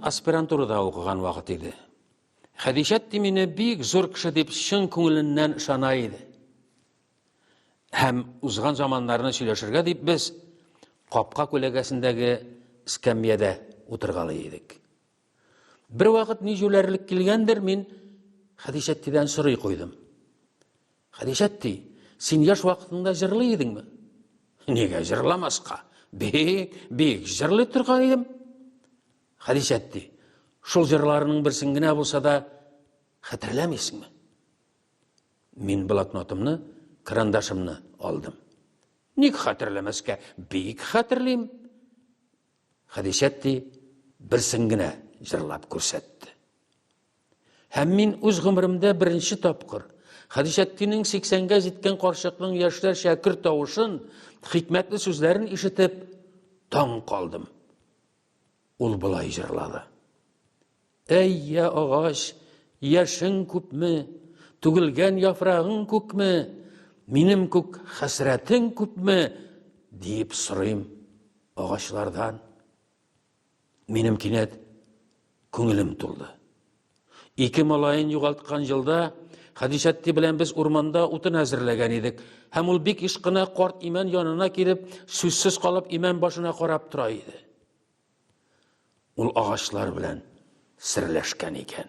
аспирантурада укыган вакыт иде. Хәдичәтти мине бик зур кеше дип чын күңеленнән ышана иде. Һәм узган заманнарны сөйләшергә дип без капка күләгәсендәге эскәмиядә утыргалый идек. Бервакыт ни җүләрлек килгәндер, мин Хәдичәттидән сорый куйдым. Хәдичәтти, син яшь вакытыңда җырлый идеңме? Нигә җырламаска? Бик, бик җырлый торган идем. Хәдичәтти, шул җырларының берсен генә булса да хәтерләмисеңме? Мин блокнотымны, карандашымны алдым. Ник хәтерләмәскә? Бик хәтерлим. Хәдичәтти берсен генә җырлап күрсәтте. Һәм мин үз гомеремдә беренче тапкыр Хәдичәттинең 80-гә җиткән карчыкның яшьләрчә көр тавышын, хикмәтле сүзләрен ишетеп, таң калдым. Ул болай җырлады. Әй, я агач, яшең күпме, түгелгән яфрагың күкме, минем күк хәсрәтең күпме, диеп сорыйм агачлардан. Минем кинәт күңелем тулды. Ике малаен югалткан елда Хәдичәтти белән без урманда утын әзерләгән идек, һәм ул бик еш кына карт имән янына килеп, сүзсез калып имән башына карап тора иде. Ул агачлар белән серләшкән икән.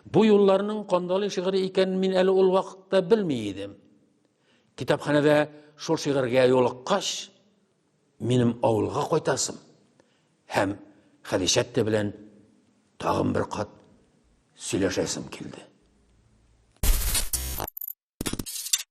Бу юлларның Кандалый шигыре икәнен мин әле ул вакытта белми идем. Китапханәдә шул шигырьгә юлыккач, минем авылга кайтасым һәм Хәдичәтте белән тагын бер кат сөйләшәсем килде.